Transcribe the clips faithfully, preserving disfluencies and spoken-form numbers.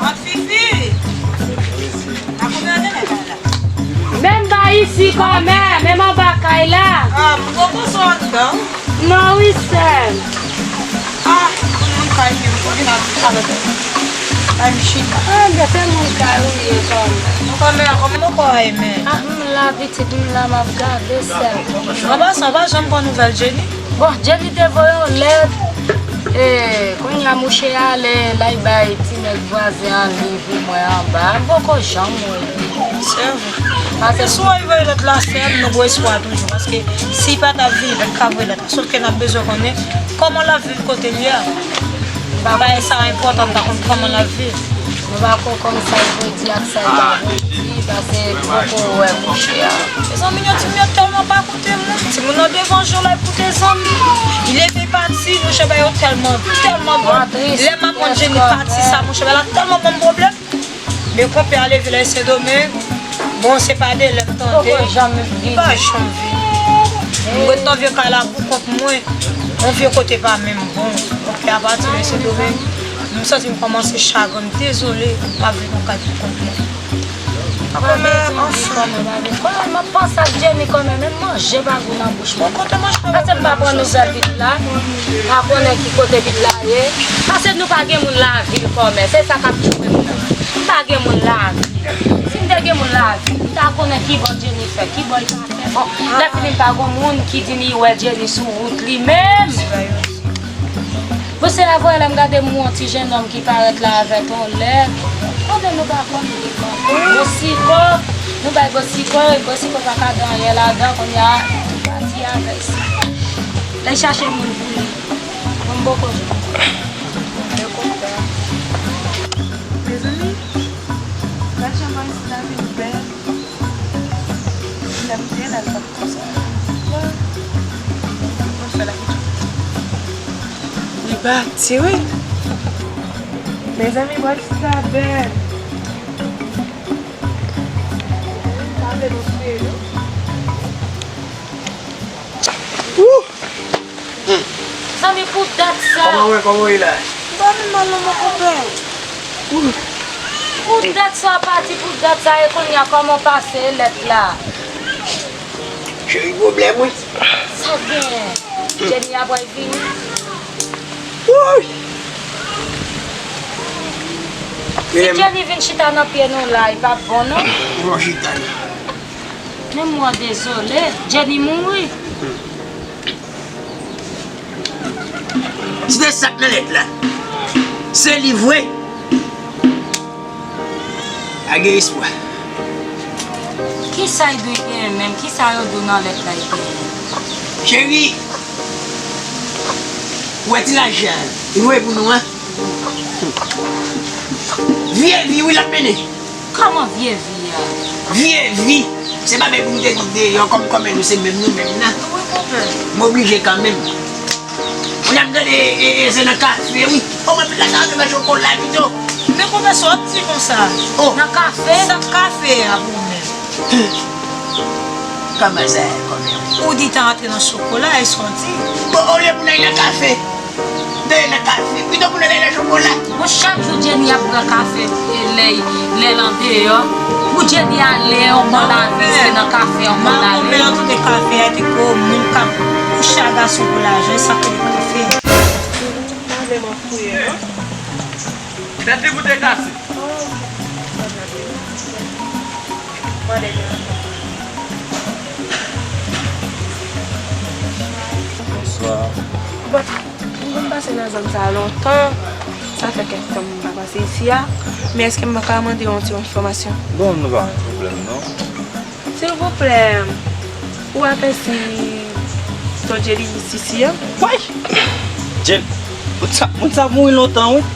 Mòd Fifi! A konbyen ane nèg la la? Menm ba isi kòmè, menm anba kay la. Ah, m poko sou anndan. Non wi sè m. Ah, moun kay li, m konn vin ak talè. Kay m chita. Ah, men se moun kay ou ye kòmè. Mwen kòmè, kòmè mwen kò a ye men. Ah, m la pitit, m la m ap gade sè m. An pasan, pa janm pran nouvèl Jenny? Bon, Jenny te voye yon lèt. E, kounye a mouche ale, l al bay ti nèg vwazen an li pou mwen anba. M poko janm wè li. Se vre. Paske si w voye lèt la, sè m, nou gen espwa toujou. Paske si pa t ap vini, l pa t ka voye lèt la. Sòf ke n ap bezwen konnen kòman l ap viv kote l ye a. Bagay sa enpòtan, n ta konn kòman l ap viv. Nou pa ko konn sa l pou di ak sa l pa pou di, paske poko wè mouche a. Mezanmi, yon timoun yo tèlman pa koute moun. Timoun nan devan je w la, l ap koute zanmi. Li leve pati, mouche bagay yo tèlman, tèlman bon. Lè m aprann Jenny pati sa, mouche bagay la tèlman ban m pwoblèm. Men konpè a leve la Sendomeng. Bon, se pa de lè m tande. Li pa janm vini. M ret nan vye kay la pou kont mwen. Yon vye kote pa menm bon. Konpè a pati la Sendomeng. M santi m kòmanse chagren, m dezole, m ap viv nan kay pou kont mwen. Kòmè, anfen. Kòmè, m ap panse ak Jenny kòmè, menm manje pa gou nan bouch mwen. Bon, kote manje pa gou nan bouch ou, sè? Paske m pa pran nouvèl pitit la, m pa konnen ki kote pitit la ye. Paske nou pa gen moun lavil kòmè, se sa k ap tchwe m. M pa gen moun lavil. Si m te gen moun lavil, m ta konnen ki bò Jenny fè, ki bò l pa fè. Bon, lè fini m pa gen moun ki di li wè Jenny sou wout li menm. Bon, se la vwala m gade m wè yon ti jennonm ki parèt la avèk yon lèt. Kote nou pa konn li kanpe. Bon, siko, nou bay bon siko, bon siko pa ka gen anyen ladan, kounye a, li pati avèk siko. Lè chache moun pou li. Bon, m poko jwenn. Mezanmi, gad jan Maurice la vin bèl. Lè m te la, l pa t konsa. Mwen fè la. Li pati, wi. Mezanmi, bò sa bèl. Pa vle nou touye nou. Zanmi, pou dat sa. Kòman w ye, kòman w ye la? M pa vin mal non, mon konpè. Pou dat sa pati, pou dat sa, e kounye a kòman w pase lèt la? Cheri, pwoblèm, wi. Sa gen? Jenny ap pral vini. Woy! Si Jenny vin chita nan pye nou la, li p ap bon, non? Bon, chita la. Men mwen dezole, Jenny mouri. Si te sa k nan lèt la, se li vre, pa gen espwa. Kisa l dwe genyen menm? Kisa yo di w nan lèt la l genyen? Cheri, ou wè ti lajan li voye pou nou an? Vye vi wi l ap mennen. Kòman vye vi a? Vye vi. Se pa menm pou nou te di deyò kòm kòmè nou se menm nou menm nan. Wi, konpè. M oblije kanmenm. Kounye a m tande, e, e, se nan kafe, wi. O, mwen, la, sa nan chokola pito. Men konpè, sa w ap di konsa? O. Nan kafe? Sa kafe a pou ou menm? Kòman sa, kòmè? Ou di ta antre nan chokola, e sa w di? Bon, olye pou n al nan kafe. Dèyè nan kafe, pito pou nou dèyè nan chokola. Bon, chak jou Jenny ap pran kafe, e, lè, lè l andeyò. Pou Jenny ale yon bò lavi, se nan kafe yon bò lavi. Makonbè yo kite kafe a, te ko moun k ap kouche a gason pou lajan, e sa k rele kafe. Pa vle mwen fouye, non. Tèt li pou te kase. Bonswa. Bon, m konn pase nan zòn sa a lontan. Sa fè kèk tan m pa pase isi a. Men èske m pa ka mande yon ti enfòmasyon? Bon, nou pa gen pwoblèm, non. Silvouplè, ou apèsi Ton Jerry isi a? Woy! Jerry, moun sa, moun sa mouri lontan, wi.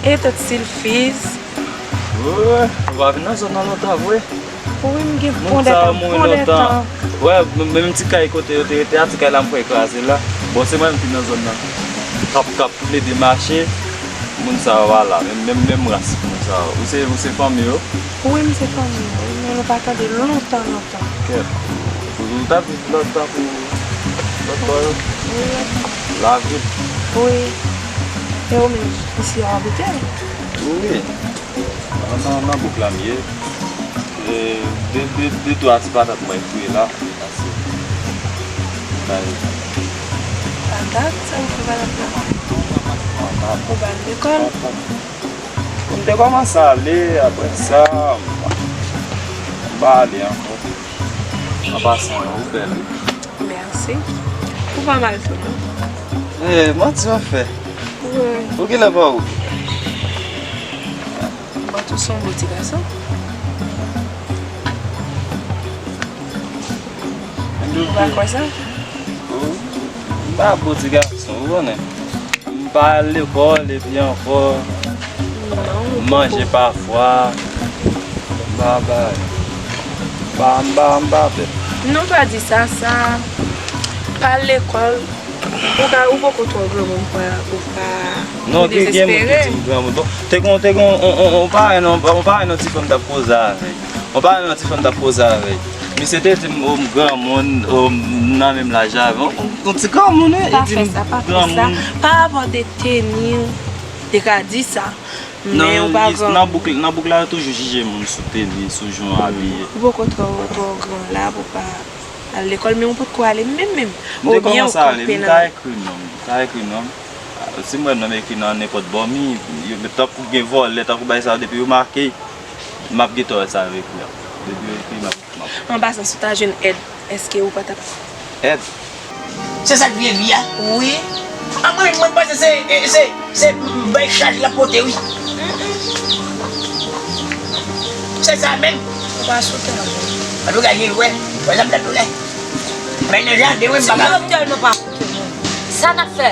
E Tant Silfiz? Wi, ou pa vin nan zòn nan lontan vre. Wi, m gen bon lè tan, bon lè tan. Wè, menm ti kay kote yo te rete a, ti kay la m fè kraze la. Bon, se mwen menm ki nan zòn nan. K ap, k ap plede mache, moun sa yo pa la. Menm, menm, menm ras moun sa yo. Ou se, ou se fanmi yo? Wi, m se fanmi yo, wi, men nou pa tande lontan, lontan. Kèt. Ou, ou t ap viv lòt tankou lòt bò yo? Wi, lòt bò. Lavil? Wi. E ou menm, isi a w abite? Wi, wi. Nan, nan, nan bouk la m ye. E, de, de, de twa ti patat mwen fouye la. Pase. Bay. Patat? Sa ou fè patat la? Patat. Ou ba l lekòl? Patat. M te kòmanse ale, apre sa, m pa ale ankò. An pasan, ou bèl, wi. Mèsi. Ou pa mal tou, non? Eh, manti w ap fè. Wi. Ou genlè pa ou? Bon, tou se yon bon ti gason. Ou pa kwè sa? M pa bon ti gason, ou konnen. M pa al lekòl, epi ankò, m manje pafwa. M pa bay. M pa, m pa, m pa fè. Non, pa di sa, sa. Pa al lekòl. Ou ka, ou poko twò granmoun pou, pou pa, non, ou gen, gen moun ki dezespere. Di m granmoun. Bon, te gon, te gon, on, on, on parèy non, on parèy non ti fanm t ap koze avè l. On parèy non ti fanm t ap koze avè l. Misye te di m, o, m granmoun, o, m nan menm laj avè l. On, on, on ti granmoun, wi. Pa fè sa, pa fè sa. Pa rapò de teni, te ka di sa. Men ou pa gran. Nan bouk, nan bouk la, yo toujou jije moun sou teni, sou jan w abiye. Ou poko twò, twò gran la pou pa al lekòl, men ou potko ale menm, menm. M te kòmanse ale, m ka ekri non, m ka ekri non. Si m wè non m ekri nan nenpòt bò, m, yo, tankou gen vòlè, tankou bagay sa yo, depi yo make, m ap gentan wè sa yo ekri a. Depi yo ekri, m ap, m ap. An pasan, si w ta jwenn èd, èske ou pa t ap? Èd? Se sa k vye vi a? Wi. A mwen menm, mwen panse se, se, se bay chaj l ap pote, wi. Se sa menm. Ou pa sou tè. Antouka, Jil, wè, wè sa m t ap di w la. Men nan jaden, wi, m pa ka. Ti mwen tèlman pa koute mwen. Sa n ap fè?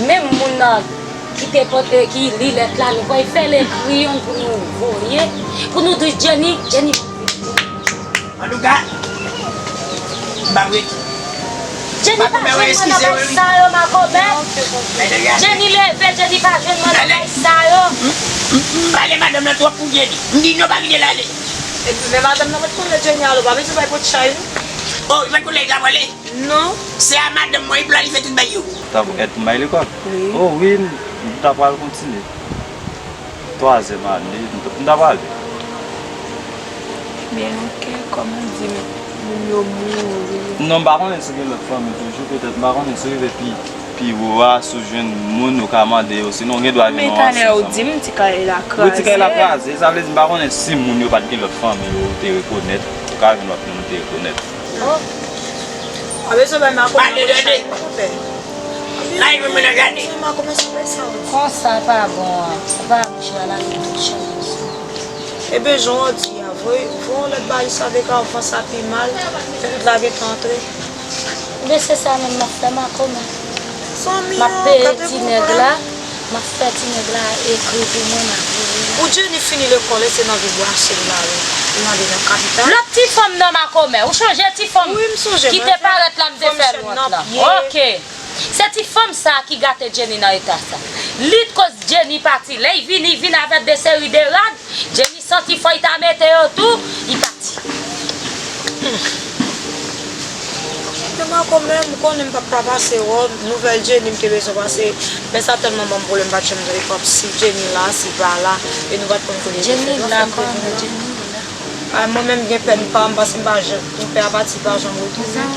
Menm moun nan ki te pote, ki li lèt la, nou pral fè l ekri youn pou nou voye, pou nou di Jenny, Jenny. Antouka, m p ap ret. Jenny pa jwenn mwen nan bagay sa yo, makomè. Jenny leve, Jenny pa jwenn mwen nan bagay sa yo. M, m, m pale madanm nan twòp pou Jenny. M di non, pa kite l ale. Epi men madanm nan mèt konnen Jenny ale, ou pa bezwen bay pot chay, non. Oh, li mèt konnen l ta prale? Non. Se a madanm mwen, li pral li fè tout bay yo. Ta pou èd pou m bay lekòl? Wi. Oh, wi, m, m ta pral kontinye. Twazyèm ane, m t-, m ta prale. Men oke, kòman di m, moun yo mouri. Non, m pa konnen si gen lòt fanmi toujou, petèt, m pa konnen si w rive pi, pi wo a, si w jwenn moun, ou ka mande yo, sinon gen dwa gen yon aksyon. Men talè ou di m ti kay la kraze. Wi, ti kay la kraze, sa vle di m pa konnen si moun yo pa t gen lòt fanmi yo te rekonèt, ou ka jwenn lòt moun ou te rekonèt. Oh. A bezwen bay makomè yon chay pou pè. Konsa pa bon an. Ou pa mouche a la gen tout chay konsa. Ebyen, jan w di a, voye, voye yon lòt valiz avèk avan sa pi mal, pou tout la gentan antre. Ebyen, se sa menm m ap fè makomè. M ap peye ti nèg la, m ap fè ti nèg la ekri pou mwen, m ap voye. Pou Jenny fini lekòl, e se nan vil Bwasèl la, wi. Li mande nan kapital. Lòt ti fanm nan makomè, ou chonje ti fanm ki te parèt la, m te fè l wont la. Oke. Se ti fanm sa ki gate Jenny nan eta sa. Li t koz Jenny pati. Lè l vini, l vin avèk de seri de rad. Jenny santi fò l ta mete yo tou, li pati. Ebyen makomè, m konnen m p ap ka pase wè w, nouvèl Jenny m te bezwen pase, men sa tèlman ban m pwoblèm, m pa t janm tande kòmsi Jenny la, si l pa la, e nou pa t konn kote l te fèt. Jenny la, kòman Jenny la? A, mwen menm gen pèn pa m, paske m pa janm, twonpè a pati, m pa janm retounen.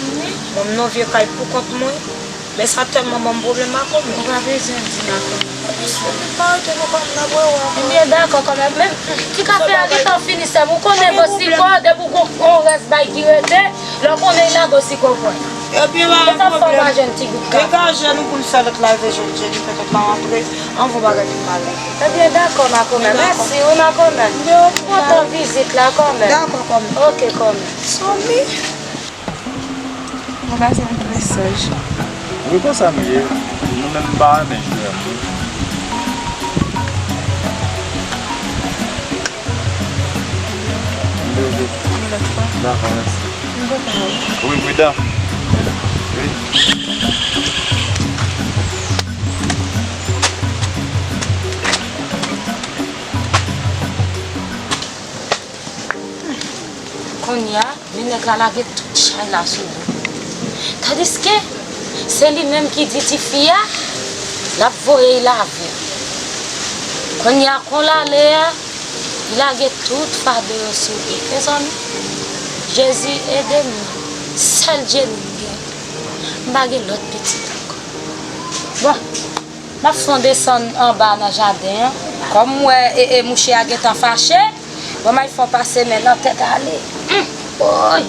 Mwen m nan vye kay poukont mwen. Men sa tèlman ban m pwoblèm, Makomè. Ou pa bezwen di Makomè. Ou pa rete nan kòm nan bwè w. Ebyen, dakò, kòmè. Men, ti kafe a gentan fini, sè m. Ou konnen gwo sikò, depi w gon, gon rès bay ki rete, lè w konnen l la gwo sikò pran. Ebyen, pa gen pwoblèm. Degaje nou pou n fè lòt la, e jodi, jodi, petèt la rantre. Anvo bagay vin mal. Ebyen, dakò, Makomè. Mèsi, wi, Makomè. M kontan vizit la, kòmè. Dakò, kòmè. Oke, kòmè. Somi. Mwen pase yon ti mesaj. Wi, konsa nou ye. Nou menm nou pa renmen jwe a. Dakò, mèsi. Wi, pridan. Wi. Kounye a, men nèg la lage tout chay la sou do. Tandiske se li menm ki di tifi a l ap voye l lave. Kounye a, kon l ale a, li lage tout fado yo sou li. Mezanmi, Jezi ede m. Sèl Dye m gen. M pa gen lòt pitit ankò. Bon, n ap fè yon desann anba nan jaden an. Kòm m wè e, e mouche a gentan fache, bon, m al fè yon pase men nan tèt ale. Hum, woy!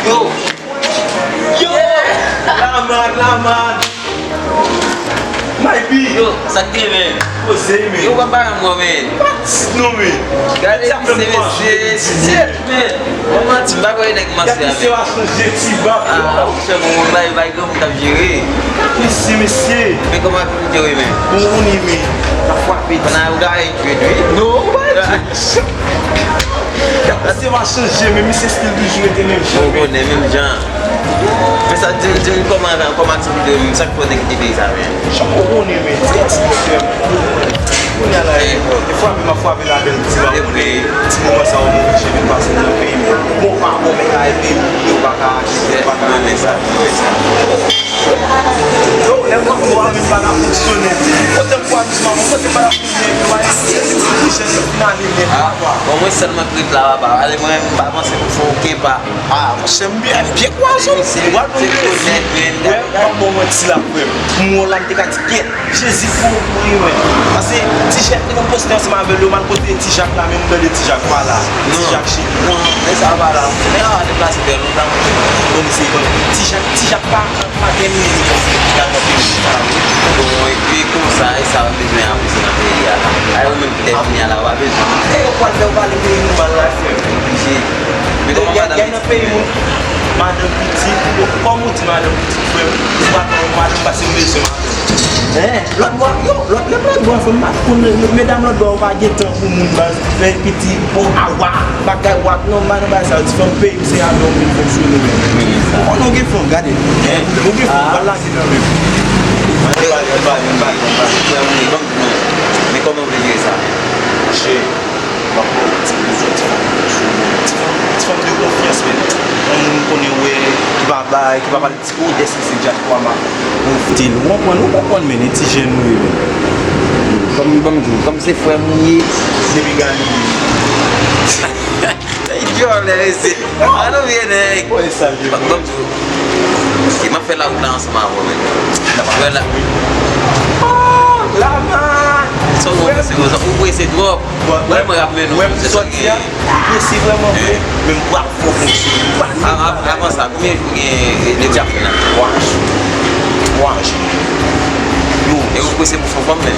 Yo! Yo! Laman, laman! My B! Yo, sa k gen, men? Poze, men. Yo, w ap bare m, men. What? Non, men. Gade, se mesye, shit, men. Mwen manti, m pa kwè nèg manti a, men. Gade, se wa chanje ti bab, yo. Ah, monchè, bon, moun bay, bay granmoun k ap jere. Mesye, mesye. Men kòman pou jere, men? Bon, moun, men. Sa frape. Pandan ou gare, jwe, wi. Non, ou pa jwe. Gade se machan je, men misye still toujou rete menm jan. Ou konnen menm jan. Men sa, di m, di m kòman, kòman aktivite yo menm, sa k fè w te kite peyi sa, men? Jan ou konnen, men, ti, ti pwoblèm. Kounye a la, defwa menm m ap frape labèl ti ba konnen, ti moman sa yo m oblije vin pase nan peyi m. Bon, pa bon, men ka epi yo pa ka achte, yo pa ka achte sa. Yo, lè m ap fè sa, men pa ka fonksyone. Kote m pran ti manman, kote m pa la. Ah, bon, mwen sèlman k ret la, papa. Ale, mwen, m pa panse pou fè okenn pa. Ah, monchè, m byen, byen kwaze w. Ou al pou m plezi. Frè m, m ap ba w manti la, frè m. M wè w la, m te ka di, "Kèt, Jezi pou ou mouri, mwen." Paske Ti Jak te gon postè ansanm avè l, yo m al kote Ti Jak la, men m tande Ti Jak pa la. Ti Jak chili. Non, men sa pa la. Men a deplase bèl, nou ta. Bon, misye, bon. Ti Jak, Ti Jak pa. Pa gen mizik ki ka nan peyi sa, wi. Bon, e, e konsa, e sa w bezwen avanse nan peyi a la. Ay, ou menm ki te vini a la, w pa bezwen. E yo pral fè w pale peyi nou mal la, frè m. Oblije. Men kòman madanm pitit ou menm? Madanm pitit, kòm ou di madanm pitit, frè m, ou pa tann madanm pase m bezwen madanm. Hein? Lòt bò, yo, lòt, lòt, lòt bò, frè m, m pa konn, medam lòt bò, yo pa gen tan pou moun baz. Fè piti, bon, a, wa, bagay, wa, non, m pa nan bagay sa yo, ti fanm peyi m, se avè w m vin fonksyone menm. Ou konnen w gen fanm, gade. Ou gen fanm, w al lage nan men m. Ann pale, ann pale, ann pale, ann pale. Frè m, ban m di nou, men kòman w vle jere sa menm? Monchè, m ap ba w ti bezwen, ti fanm, ti fanm, ti fanm de konfyans menm. Yon moun m konnen wè, ki pa bay, ki pa pale. Ou dèske se djak kwa ma. Ou foute l. Ou konprann, ou konprann, men, e ti jèn ou ye, men. Kòm, ban m di w, kòm se frè m ou ye. Depi gade li. Nèg dyòlè, mesye. A nou vye nèg. Ban m di w. Ok, m ap fè lawout la ansanm avè w, men. Wè la. Oh, laman. Sa w wè, se konsa. Ou prese twòp. Wè, mwen rap, men nou, se sa ki. Li prese vrèman vre, men m pral fè w fonksyone. A, a, avan sa, konbyen jou gen, e, depi w ap fè la? Twa jou. Twa jou. Yo. E ou prese pou fè fanm, men?